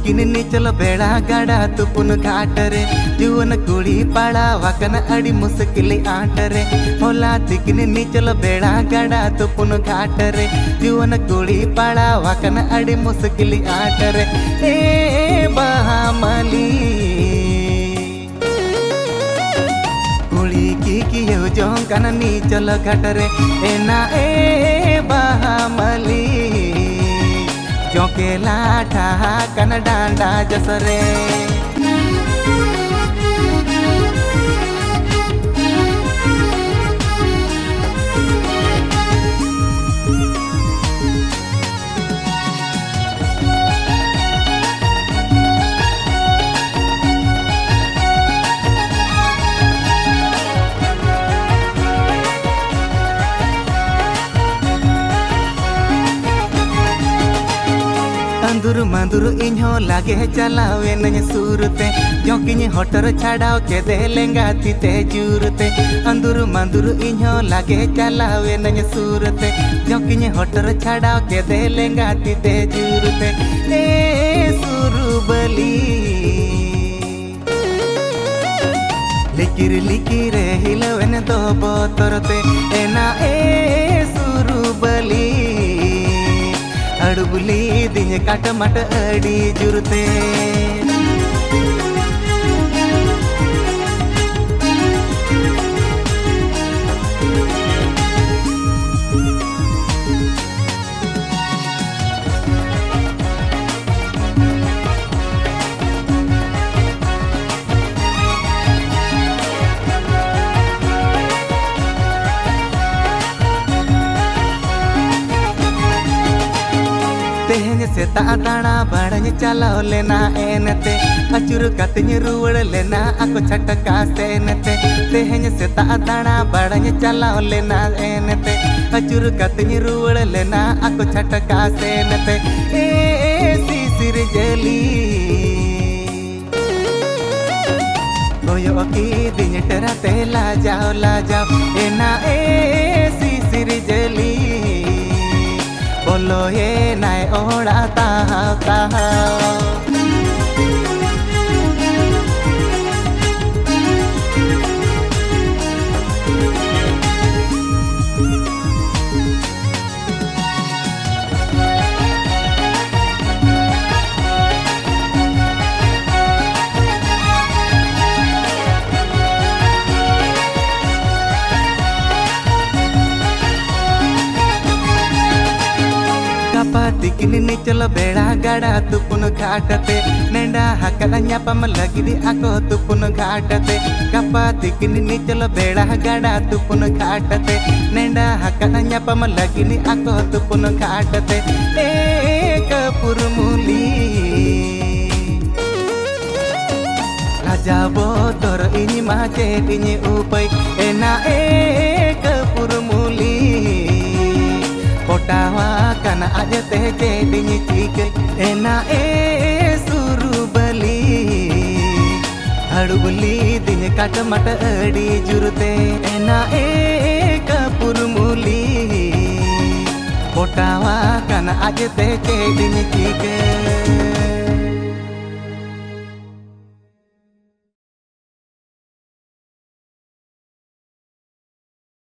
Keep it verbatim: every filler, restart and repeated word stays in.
ᱛᱤᱠᱤᱱ ᱱᱤᱪᱚᱞ ᱵᱮᱲᱟ ᱜᱟᱰᱟ ᱛᱩᱯᱩᱱ ᱜᱷᱟᱴ ᱨᱮ, ᱡᱩᱣᱟᱹᱱ ᱠᱩᱲᱤ ᱯᱟᱲᱟᱣ ᱟᱠᱟᱱ ᱟᱹᱰᱤ ᱢᱩᱥᱠᱤᱞ ᱟᱸᱴ ᱨᱮ᱾ ᱦᱚᱞᱟ ᱛᱤᱠᱤᱱ ᱱᱤᱪᱚᱞ ᱵᱮᱲᱟ ᱜᱟᱰᱟ ᱛᱩᱯᱩᱱ ᱜᱷᱟᱴ ᱨᱮ, ᱡᱩᱣᱟᱹᱱ ᱠᱩᱲᱤ ᱯᱟᱲᱟᱣ ᱟᱠᱟᱱ ᱟᱹᱰᱤ ᱢᱩᱥᱠᱤᱞ ᱟᱸᱴ ᱨᱮ᱾ ᱮ ᱵᱟᱦᱟ ᱢᱟᱹᱞᱤ, ᱠᱩᱲᱤ ᱠᱤᱠᱤᱭᱟᱹᱣ ᱡᱚᱝ ᱠᱟᱱᱟ ᱱᱤᱪᱚᱞ ᱜᱷᱟᱴ ᱨᱮ, ᱮᱱᱟ ᱮ ᱵᱟᱦᱟ ᱢᱟᱹᱞᱤ᱾ ᱡᱚᱸᱠᱮ ᱞᱟᱴᱷᱟ ᱟᱠᱟᱱᱟ ᱰᱟᱸᱰᱟ ᱡᱚᱥ ᱨᱮ᱾ ᱟᱸᱫᱩᱨ ᱢᱟᱸᱫᱩᱨ ᱤᱧ ᱦᱚᱸ ᱞᱟᱜᱮ ᱪᱟᱞᱟᱣ ᱮᱱᱟᱹᱧ ᱥᱩᱨ ᱛᱮ, ᱡᱚᱸᱠᱤᱧ ᱦᱚᱴᱚᱨ ᱪᱷᱟᱰᱟᱣ ᱠᱮᱫᱮ ᱞᱮᱸᱜᱟ ᱛᱤ ᱛᱮ ᱡᱩᱨ ᱛᱮ᱾ ᱟᱸᱫᱩᱨ ᱢᱟᱸᱫᱩᱨ ᱤᱧ ᱦᱚᱸ ᱞᱟᱜᱮ ᱪᱟᱞᱟᱣ ᱮᱱᱟᱹᱧ ᱥᱩᱨ ᱛᱮ, ᱡᱚᱸᱠᱤᱧ ᱦᱚᱴᱚᱨ ᱪᱷᱟᱰᱟᱣ ᱠᱮᱫᱮ ᱞᱮᱸᱜᱟ ᱛᱤ ᱛᱮ ᱡᱩᱨ ᱛᱮ᱾ ᱮ ᱥᱩᱨᱩ ᱵᱟᱹᱞᱤ, ᱞᱤᱠᱤᱨ ᱞᱤᱠᱤᱨ ᱮ ᱦᱤᱞᱟᱹᱣ ᱮᱱ ᱫᱚ ᱵᱚᱛᱚᱨ ᱛᱮ, ᱮᱱᱟ ᱮ ᱥᱩᱨᱩ ᱵᱟᱹᱞᱤ᱾ ᱟᱹᱲᱩᱵ ᱞᱤᱫᱤᱧ ᱠᱟᱴᱢᱟᱴ ᱟᱹᱰᱤ ᱡᱩᱨ ᱛᱮ᱾ ᱛᱮᱦᱮᱧ ᱥᱮᱛᱟᱜ ᱫᱟᱬᱟ ᱵᱟᱲᱟᱧ ᱪᱟᱞᱟᱣ ᱞᱮᱱᱟ ᱮᱱᱛᱮ, ᱟᱹᱪᱩᱨ ᱠᱟᱛᱮᱧ ᱨᱩᱣᱟᱹᱲ ᱞᱮᱱᱟ ᱟᱠᱚ ᱪᱷᱟᱴᱠᱟ ᱥᱮᱱ ᱛᱮ᱾ ᱛᱮᱦᱮᱧ ᱥᱮᱛᱟᱜ ᱫᱟᱬᱟ ᱵᱟᱲᱟᱧ ᱪᱟᱞᱟᱣ ᱞᱮᱱᱟ ᱮᱱᱛᱮ, ᱟᱹᱪᱩᱨ ᱠᱟᱛᱮᱧ ᱨᱩᱣᱟᱹᱲ ᱞᱮᱱᱟ ᱟᱠᱚ ᱪᱷᱟᱴᱠᱟ ᱥᱮᱱ ᱛᱮ᱾ ᱮ ᱥᱤᱥᱤᱨ ᱡᱟᱹᱞᱤ, ᱠᱚᱭᱚᱜ ᱠᱤᱫᱤᱧ ᱴᱮᱨᱟ ᱛᱮ ᱞᱟᱡᱟᱣ ᱞᱟᱡᱟᱣ ᱮᱱᱟ ᱮ ᱥᱤᱥᱤᱨ ᱡᱟᱹᱞᱤ᱾ ᱵᱚᱞᱚᱭᱮᱱᱟᱭ ᱚᱲᱟᱜ ᱛᱟᱦᱟᱣ ᱛᱟᱦᱟᱣ᱾ ᱛᱤᱠᱤᱱ ᱱᱤᱪᱚᱞ ᱵᱮᱲᱟ ᱜᱟᱰᱟ ᱛᱩᱯᱩᱱ ᱜᱷᱟᱴ ᱛᱮ, ᱱᱮᱰᱟ ᱦᱟᱠᱟᱫ ᱧᱟᱯᱟᱢ ᱞᱟᱹᱜᱤᱫ ᱟᱠᱚ ᱛᱩᱯᱩᱱ ᱜᱷᱟᱴ ᱛᱮ᱾ ᱜᱟᱯᱟ ᱛᱤᱠᱤᱱ ᱱᱤᱪᱚᱞ ᱵᱮᱲᱟ ᱜᱟᱰᱟ ᱛᱩᱯᱩᱱ ᱜᱷᱟᱴ ᱛᱮ, ᱱᱮᱰᱟ ᱦᱟᱠᱟᱫ ᱧᱟᱯᱟᱢ ᱞᱟᱹᱜᱤᱫ ᱟᱠᱚ ᱛᱩᱯᱩᱱ ᱜᱷᱟᱴ ᱛᱮ᱾ ᱮ ᱠᱟᱹᱯᱩᱨ ᱢᱩᱞᱤ, ᱞᱟᱡᱟᱣ ᱵᱚᱛᱚᱨ ᱤᱧ ᱢᱟ ᱪᱮᱫ ᱤᱧ ᱩᱯᱟᱹᱭ, ᱮᱱᱟ ᱮ ᱠᱟᱹᱯᱩᱨ ᱢᱩᱞᱤ᱾ ᱯᱚᱴᱟᱣᱟ ᱠᱟᱱᱟ ᱟᱡ ᱛᱮ ᱪᱮᱫ ᱤᱧ ᱪᱤᱠᱟᱹᱭ, ᱮᱱᱟ ᱮ ᱥᱩᱨᱩ ᱵᱟᱹᱞᱤ᱾ ᱦᱟᱹᱲᱩᱵ ᱞᱤᱫᱤᱧ ᱠᱟᱴᱢᱟᱴ ᱟᱹᱰᱤ ᱡᱩᱨᱛᱮ, ᱮᱱᱟ ᱮ ᱠᱟᱹᱯᱩᱨ ᱢᱩᱞᱤ᱾ ᱯᱚᱴᱟᱣᱟ ᱠᱟᱱᱟ ᱟᱡ ᱛᱮ ᱪᱮᱫ ᱤᱧ ᱪᱤᱠᱟᱹᱭ᱾